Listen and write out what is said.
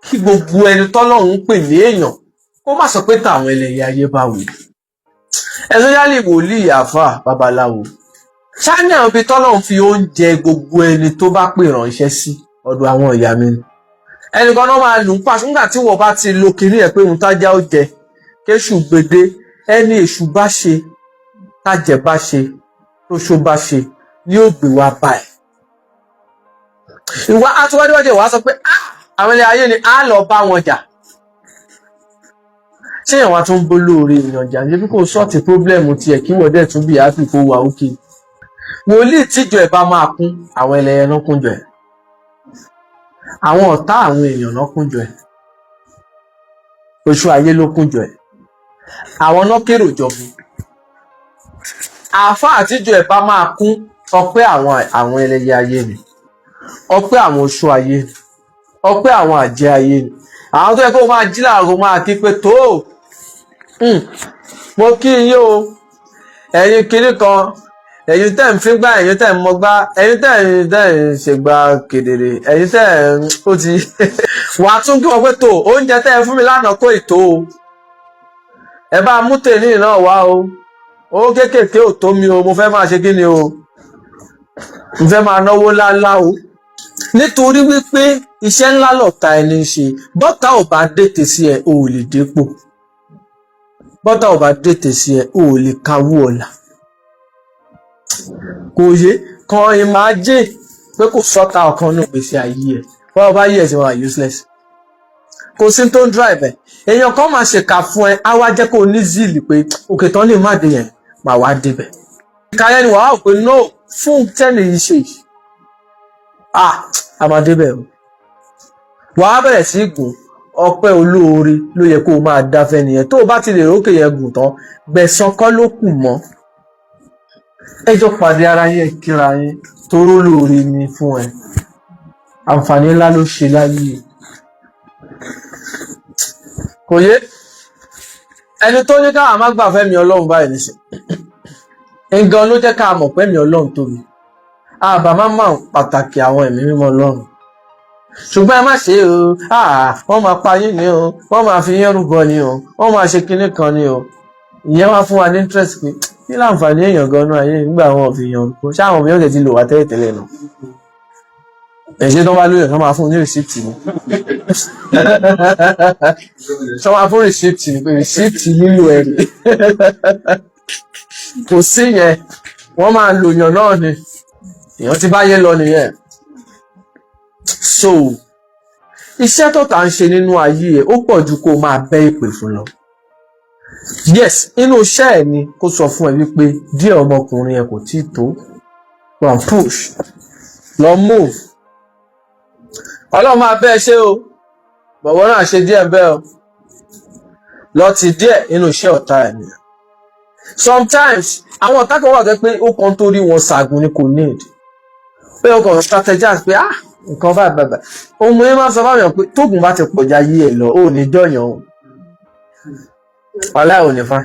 Kí gbogbo ẹni tọ́lọ́run ń pè ní èèyàn kó má sọ pé tàwọn ẹlẹ́yẹ ayé bá wò, especially wòlíì, àáfà, babaláwo. Ṣáà ní àwọn ibi tọ́lọ́run fi oúnjẹ gbogbo ẹni tó bá pè ránṣẹ́ sí ọ̀dọ̀ àwọn ìyá mi ni. Ẹnìkan náà máa lù ú pàṣẹ nígbà tí wọ́n bá ti lo kinní ẹ̀ pé òun tájá ó jẹ kéṣù gbèdé. Ẹni èṣù bá ṣe, tájẹ bá ṣe, tóṣó bá ṣe ni yóò gbé wá báyìí. Ìwà àtiwájúwájú ìwà sọ pé, "Ah, àwọn ilé ayé ni á lọ bá wọn jà." Ṣé ìwà tó ń bó lóore èèyàn jà ní bí kò sort problem tiẹ̀, kí wọ́n dẹ̀ tún bí happy, kó wà ókè? Wòlíì tíjọ ẹ̀ bá máa kún, àwọn ẹlẹ́yẹ náà kúnjọ ẹ̀, àwọn ọ̀tá àwọn èèyàn náà kúnjọ ẹ̀, oṣù ayé ló kúnjọ ẹ̀, àwọn náà kérò jọ fún. Àáfàá àtijọ́ ẹ̀ bá máa kún, ọpẹ́ àwọn ẹlẹ́yẹ ayé ni, ọpẹ́ àwọn oṣù ayé ni, ọpẹ́ àwọn àjẹ́ ayé ni. Àwọn tó yẹ kó máa jí láàárọ̀ máa kí pé tó, mo kí yín o, ẹ̀yin kinní kan, ẹ̀yin tẹ́ ń fíngbá, ẹ̀yin tẹ́ ń mọgbá, ẹ̀yin tẹ́ ń ṣègbà kedere, ẹ̀yin tẹ́ ń ó ti wà á tún kí wọ́n pé tó, oúnjẹ tẹ́ ẹ fún mi lánàá kó ìtó o, ẹ bá mú tèmi náà wá o. Owó kéékèèké ò tó mi o, mo fẹ́ máa ṣe kí ni o, mo fẹ́ máa náwó ńláńlá o. Nítorí wípé iṣẹ́ ńlá lọ̀tá ẹni ń ṣe. Bọ́tà ò bá dètè sí ẹ, o ò lè dépò. Bọ́tà ò bá dètè sí ẹ, o ò lè kawó ọ̀la. Kò yé kan imagine pé kò sọ́ta ọ̀kan ní ìgbésí ayé ẹ̀. Bọ́ọ̀ bá yí ẹ̀ sí wọn useless, kò sí tó ń drive ẹ̀. Èèyàn kan máa ṣèkà fún ẹ, á wá jẹ́ kó o ní zeal pé òkè tán lè má dé yẹn, máa wá débẹ̀. Ìka yẹn ni wàá wò pé no, fún tẹ́lẹ̀ yìí ṣe yìí, ah, a máa débẹ̀ o. Wàá bẹ̀rẹ̀ sí í gùn. Ọpẹ́ olóore ló yẹ kó o máa dá fẹ́ nìyẹn. Tó o bá ti lè rókè yẹn gùn tán, gbẹ̀san kọ́ ló kù mọ́. Ẹ jọ pàdé ara yín, ẹ kíra yín, toró lóore ni fún ẹ. Àǹfààní ńlá ló ṣe láyé. Kò yé ẹni tó ní káwa má gbà fẹ́mi Ọlọ́run báyìí nísìn nǹkan ló jẹ́ ká mọ̀ pẹ́mi Ọlọ́run tóbi. Àbá má mọ̀ pàtàkì àwọn ẹ̀mí mímọ́ Ọlọ́run, ṣùgbọ́n ẹ má ṣe o, wọ́n máa pa yín ni o, wọ́n máa fi yín rúbọ ni o, wọ́n máa ṣe kinní kan ni o. Ìyẹn wá fún wa ní interest pé kí láǹfààní èèyàn gan-an ayé nígbà wọn fi yàn rúbọ? Ṣé àwọn mìíràn ti lò wá tẹ́lẹ̀ tẹ́lẹ̀ náà? Ẹ̀ṣẹ̀ tó bá lóyè, tó máa fún un ní receipt ni, tó máa fún receipt ni pé receipt lílo ẹ̀ rí kò sí yẹn. Wọ́n máa lòyàn náà ni, èèyàn ti bá yé lọ nìyẹn. So iṣẹ́ tó tà ń ṣe nínú ayé ẹ̀, ó pọ̀ ju kó máa bẹ́ ìpè fún lọ. Yes, inú iṣẹ́ ẹ̀ ni kó sọ fún ẹ wípé díẹ̀ ọmọkùnrin ẹ kò tí tó, go and push, lọ move. Ọlọ́run máa bẹ́ ẹ ṣe o, bọ̀wọ́ náà ṣe díẹ̀ bẹ́ẹ̀ o, lọ ti díẹ̀ nínú iṣẹ́ ọ̀tá ẹ̀ nìyẹn. Sometimes àwọn ọ̀tá kan wà tó pé ó kàn tó rí wọn ṣàgùn ni, kò need pé ó kàn strategize pé, ah, nǹkan báyìí báyìí báyìí. Ohun yẹn máa ń sọ fáwọn èèyàn pé tóògùn bá ti pọ̀já yí ẹ̀ lọ, ó ní jọ̀yàn o, ọ̀la ò ní fa.